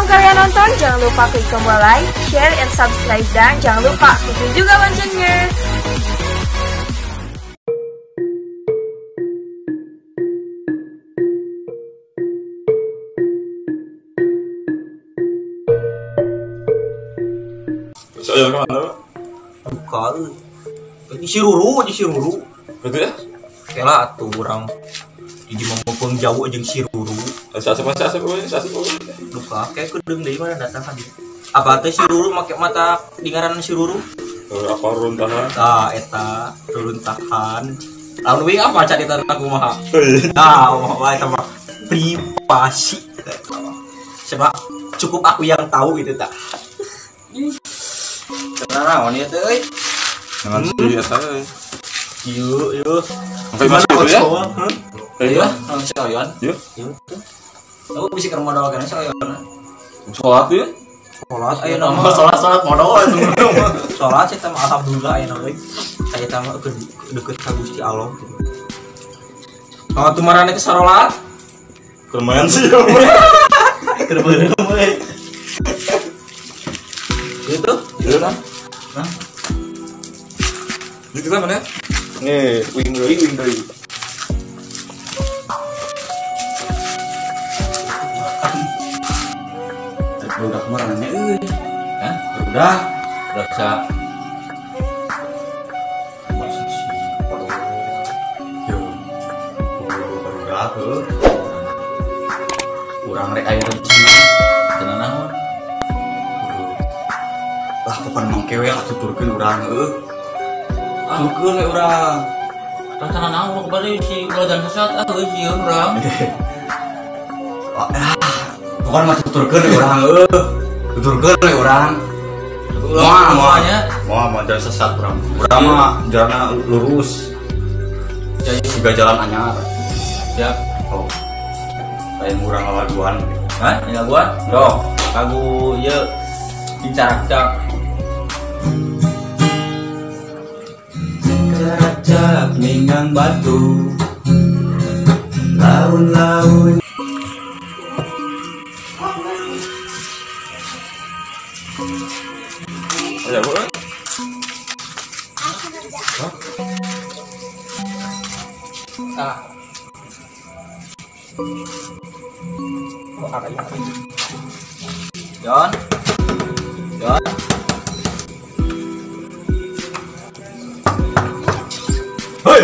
kalian nonton, jangan lupa klik tombol like, share, and subscribe. Dan jangan lupa klik juga loncengnya. Saya kemana, Pak? Buka. Ini si Ruru, ini si Ruru. Betul ya? Kela atuh urang di mamupeng jauh jeung si Ruru. Sasa. Luka, kayak kedeung deui mana datang ka dieu. Apa teh si Ruru make mata dingaran si Ruru? Apa runtahan? Tah eta runtahan. Lamun we apa carita kumaha? Nah, wae sama privasi. Coba cukup aku yang tahu gitu tak. Tenang, naon ieu teh euy? Jangan si eta euy. Yuk, yuk. Sampai masuk ya? Iya, nang si Oyon. Iya. Aku bisa keur modal kana si Oyon. Salat ya? Salat aya nama salat modal. Salat eta mah alhamdulillah aya euy. Saya teh mah deket ka Gusti Allah gitu. Kalau tumarane teh sarolat? Lumayan sih. Keur beureum euy. Gitu? Iya lah. Nah. Gitu lah mana? Nih, wing deui. Udah kemarin euy. Hah? Udah. Udah masa sih. Yo. Udah heuh. Urang rek aya rencana. Cenah naon? Lah pokona mangke we lah tuturkeun urang heuh. Tuturkeun we urang. Rencana naon kemarin si ulah dan sesat ah euy sieun urang. Ah, pokona mah tuturkeun we urang heuh. Tuturkeun we urang. Moal moal jalan sesat urang. Urang mah jalanna lurus. Juga jalan anyar. Siap. Oh. Lain urang lalaguan. Hah? Lalaguan? Dok, lagu ieu Dicaracak. Caracak ninggang batu. Laun-laun. Ya, Bu. Ah. Oh, arahnya. John. John. Hei.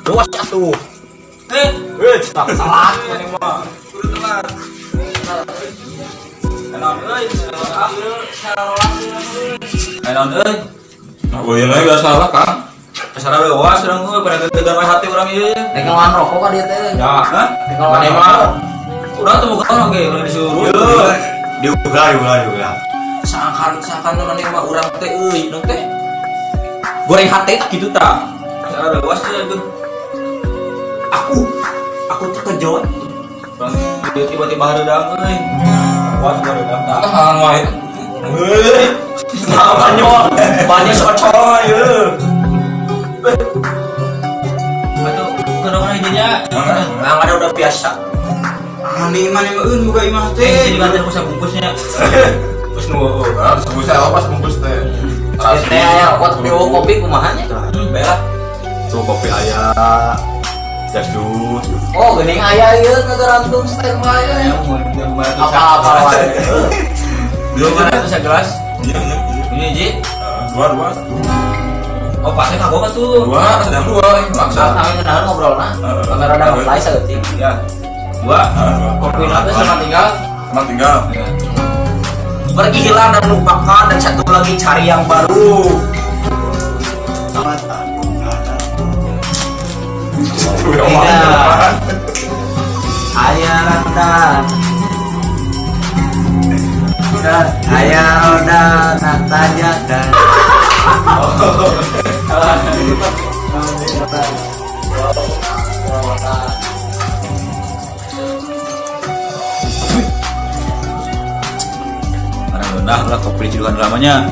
Luas atuh. Eh, tak salah ini mah. Kudu telat. Enon euy, enon euy. Nah, boy lagi gak salah, Kang. Salah lewas urang euy, pada gedegan we hati urang ieu. Rek ngelawan rokok ka dieu teh. Ya, hah? Rek ngelawan mah. Urang teu boga oge urang disuruh. Diulah. Sangkan maneh mah urang teh euy, nu teh. Goreng hati tak gitu ta. Salah lewas teh tuh. Aku terkejut. Urang tiba-tiba hareudang euy. Kuat hareudang ta. Tahan wae. Heuy. Nah, banyak socoy euy. Atuh kunaon hijinya? Nah, ada udah biasa. Aneh mana meueun boga imah teh. Jadi banten ku sabungkusnya. Terus nu sebungkus apa bungkus teh. Teh aya rokok tapi eueuh kopi kumaha nya? Bae lah. Tuh kopi aya. Jasdus. Oh, geuning aya ieu ngagarantung standby. Apa-apa wae. Dua ratus gelas. Iya. Ini Ji. Dua. Oh, pasnya kagok atuh. Dua, sedang dua, maksa. Kami kenalan ngobrolna. Kamera ada ngeplay saeutik. Ya. Dua. Kopi teh sama tinggal. Sama tinggal. Ya. Pergi hilang dan lupakan dan satu lagi cari yang baru. Tidak. Ayah randa. Ayah roda natanya dan. Nah lah kopi cidukan dramanya.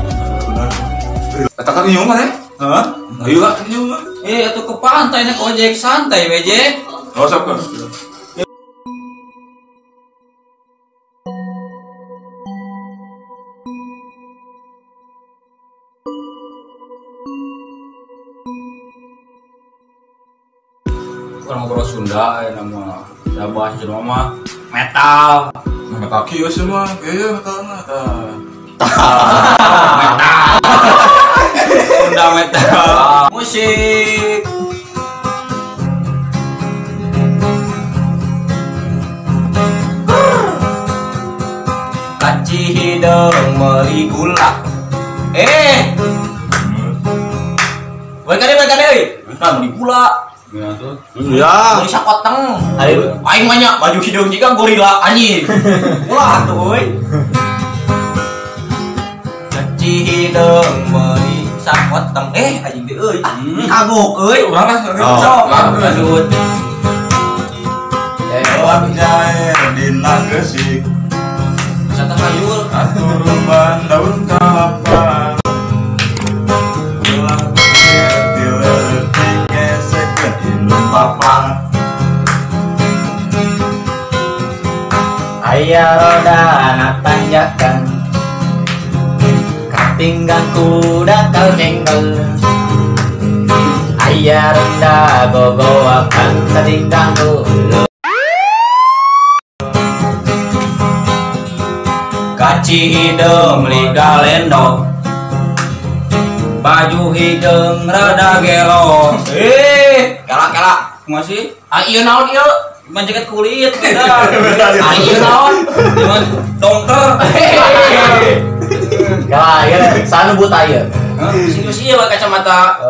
Kata kan nyium mana? Hah? Ayo lah nyium. Atuh ke pantai naik ojek santai weje. Oh, sok. Orang ngobrol Sunda ya nama. Da bahasa Sunda mah metal. Metal kieu semua, kieu metalna tah. Metal. Sunda metal. Musik. Kaci hideung meuli gula. Balik kade euy. Nah, meuli gula. Gimana tuh? Iya. Meuli sakoteng. Aing mah nya baju hideung jiga gorila anjing. Ulah atuh euy. Kaci hideung meuli sakoteng. Anjing teh euy. Kagok euy. Urang lah sok lanjut. Lewat jae dina kesik. Wisata sayur aturuban daun kalapa. Ulah dileutik ngesekeun indung papa. Aya roda na tanjakan katinggang kuda kal jengkol. Aya rendah gogoakan katinggang kuda. Kaci hideung liga lendok, baju hideung rada gelo. Kela-kela masih? Ah ieu naon ieu? Manjaket kulit udah. Ah ieu naon? Cuman dongker. Kela ieu sanu buta ieu. Sing ieu kacamata.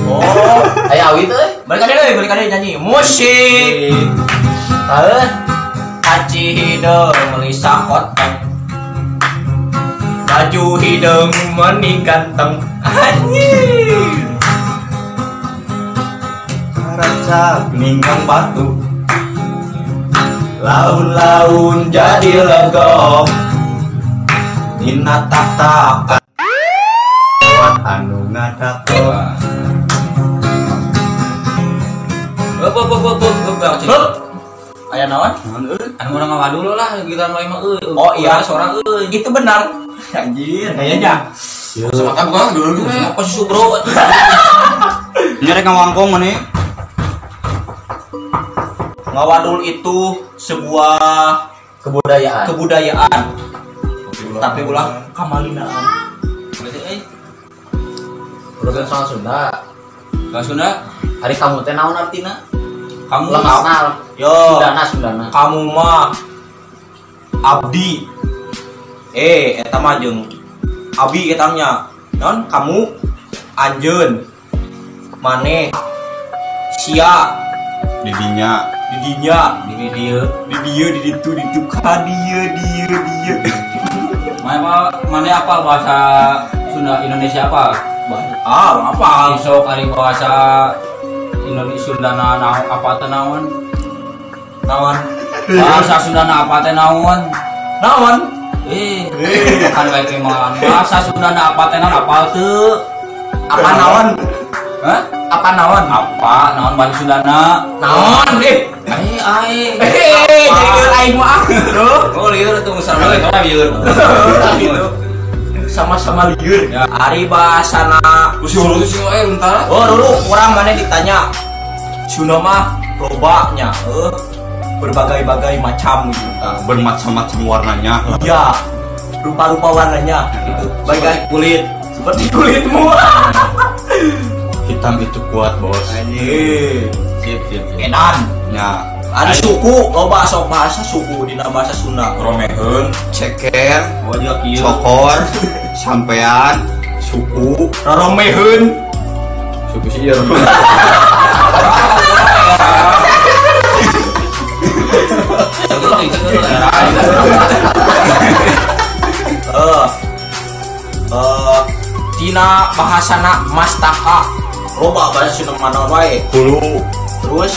Oh, aya awi teh. Balik kade nyanyi. Musik. Heuh. Kaci hideung meuli sakoteng. Baju hideung meni ganteng. Anjing. Karacak ninggang batu. Laun-laun jadi legok. Dina tak-takan anu ngadakon. Heup. Aya naon? Anu urang ngawadul lah giliran wae mah euy. Oh iya, seorang euy. Itu benar. Anjir, kayaknya. Semata gua dulu apa sih bro? Nyerek ngawangkong maneh. Ngawadul itu sebuah kebudayaan. Tapi ulah kamalinaan. Urusan soal Sunda. Soal Sunda? Hari kamu teh naon artina? Kamu lemasna. Yo. Sundana. Kamu mah abdi. Eta mah jeung abi eta nya. Naon kamu anjeun maneh sia didinya di dieu di ditu ditu ka dieu dieu dieu. Mana apa bahasa Sunda Indonesia apa? Ah, apa? Sok ari bahasa Indonesia Sundana apa teh naon? Naon? Bahasa Sundana apa teh naon? Naon? Kan bae kemaan. Bahasa Sundana apa teh naon apal teu? Apa naon? Hah? Apa naon? Apa naon bahasa Sundana? Naon? Ai. Jadi aing mah. Oh, lieur atuh sarua lieur. Gitu. Sama-sama lieur. Ya. Ari bahasana si hulu sih entar. Oh, dulu orang mana ditanya. Sunda mah loba nya, berbagai-bagai macam gitu. Bermacam-macam warnanya. Iya. Rupa-rupa warnanya gitu. Bagai kulit, seperti kulitmu. Hitam itu kuat, Bos. Anjir. Sip. Edan. Ya. Ada suku, loba sok bahasa suku dina bahasa Sunda. Romeheun, ceker, cokor, sampean, suku, romeheun. Suku sih ya. Dina bahasana mastaka. Loba bahasa Sunda mana wae. Hulu, terus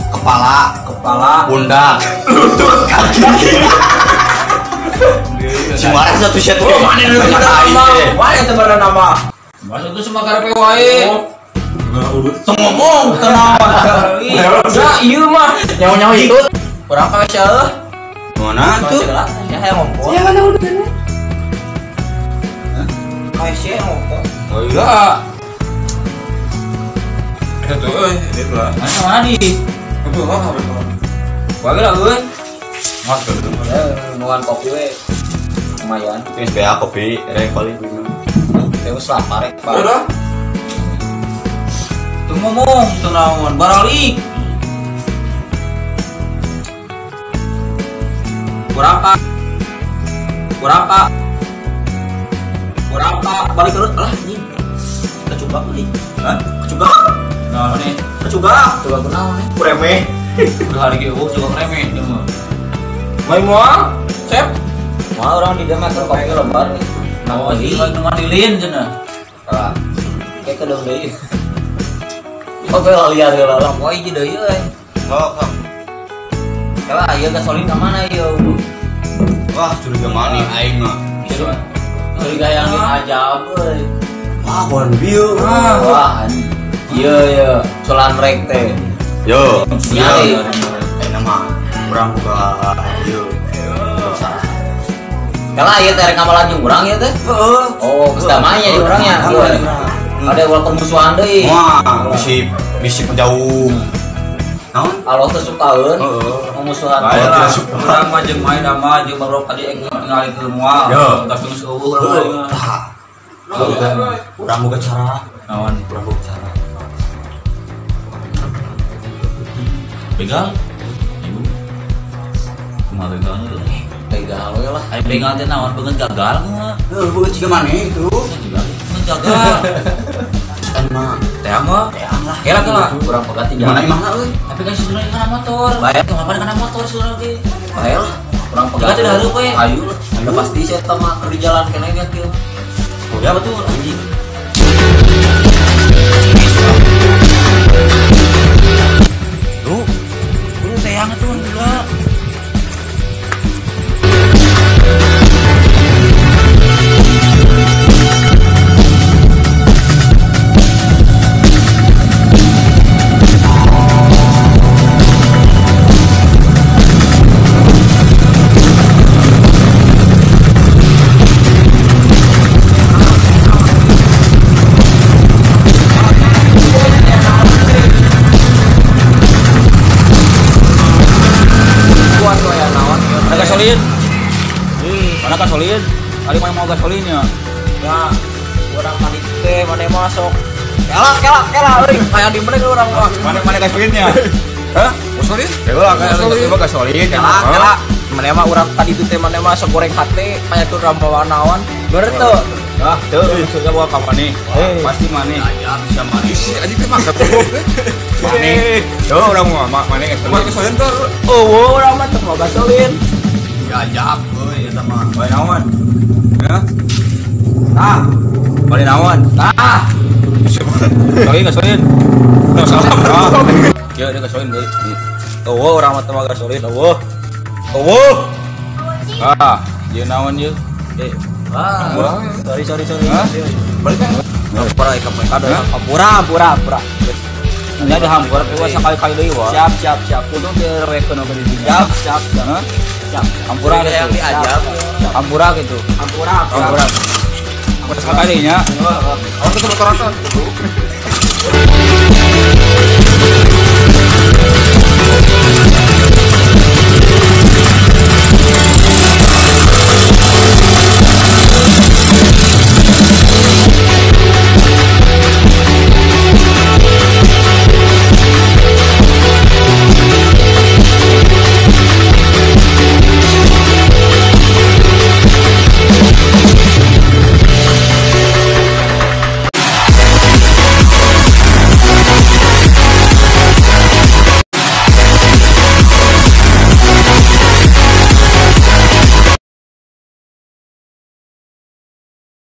kepala, pundak, lutut, kaki. Cuma satu set. Oh, mana dulu nama? Mana itu nama? Masuk tuh semua karepe wae. Teu ngomong teu naon. Ya ieu mah nyawa-nyawa itu. Urang ka sia eueuh. Mana tuh? Ya hayang ngomong. Ya mana udah. Hah? Sia ngomong. Oh iya. Itu euy, itu lah. Mana di? Wae lah euy. Mas nuan kopi we. Lumayan. Geus bea kopi rek paling kudu. Terus lapar rek. Udah. Teu ngomong teu naon, baralik. Berapa? Berapa? Berapa? Balik terus lah anjing. Kecubak euy. Hah? Kecubak. Naon nih? Kecubak. Coba kunaon nih? Remeh. Udah hari ge eueuh juga remeh dia mah. Mai moal? Sep. Moal urang di dieu mah keur kopi lebar nih. Nah, sih nu mandilin cenah. Tah. Kayak kedeung deui. Oke lah liar heula lah. Poe hiji deui euy. Sok, sok. Kala ieu gasolin ka mana ieu? Wah, curiga mana aing mah. Curiga yang diajab euy. Wah, bon bieu. Wah, ieu ieu solan rek teh. Yo, Nyari. Ayeuna mah urang boga ieu. Kala ieu teh rek ngamalan jeung urang ieu teh. Heeh. Oh, geus damai nya di urangnya. Ada ulah permusuhan deui. Wah, bisi bisi menjauh. Naon? Allah teh sukaeun. Heeh. Pemusuhan. Bae lah. Urang mah jeung main mah jeung baru tadi ek ningali ke moal. Entos geus eueuh urang. Tah. Urang boga cara. Naon? Urang boga cara. Begal? Ibu. Kumaha begalna tuh? Begal we lah. Ai begal teh naon beungeut gagal kumaha? Heuh, beungeut jiga maneh itu. Beungeut gagal. Kan mah teh mah. Teang lah. Kela kela. Urang pegat di mana imahna euy? Tapi kan sebenarnya kana motor. Bae. Kenapa kana motor sebenarnya ge? Bae lah. Urang pegat. Jaga teh hareup we. Ayo lah. Udah pasti saya mah keur di jalan keneh ge kieu. Ya betul anjing. Tuh. Lu teang tuh gila. Ada gasolin. Mana gasolin? Tadi mana mau gasolinnya? Ya, urang tadi teh mana masuk. Kela kela kela euy, kayak di mana urang mah. Mana mana gasolinnya? Hah? Gasolin? Ya gasolin. Gasolin. Kela kela. Mana mah urang tadi teh mana masuk goreng hate, kayak tuh urang bawa naon. Bener teu? Ah, teu surga bawa ka maneh. Pasti maneh. Bisa maneh. Isi anjing teh mah maneh. Tuh urang mah maneh gasolin. Gasolin tuh. Eueuh urang mah teu mau gasolin. Diajak euy eta mah. Bali naon? Hah? Tah. Bali naon? Tah. Gasolin, gasolin. Tuh salah. Ya, ada gasolin deui. Eueuh urang mah teu mau gasolin, eueuh. Eueuh. Ah, ieu naon ieu? Eh, ah, sorry sorry sorry. Balik kan? Hampura ka kada hampura hampura hampura. Nya ada hampura teh sakali-kali deui wa. Siap siap siap. Untung teh rekeun oge di dinya. Siap siap siap. Siap. Hampura gitu. Yang diajab. Hampura gitu. Hampura hampura. Hampura sakali nya. Heeh. Awas ke motor.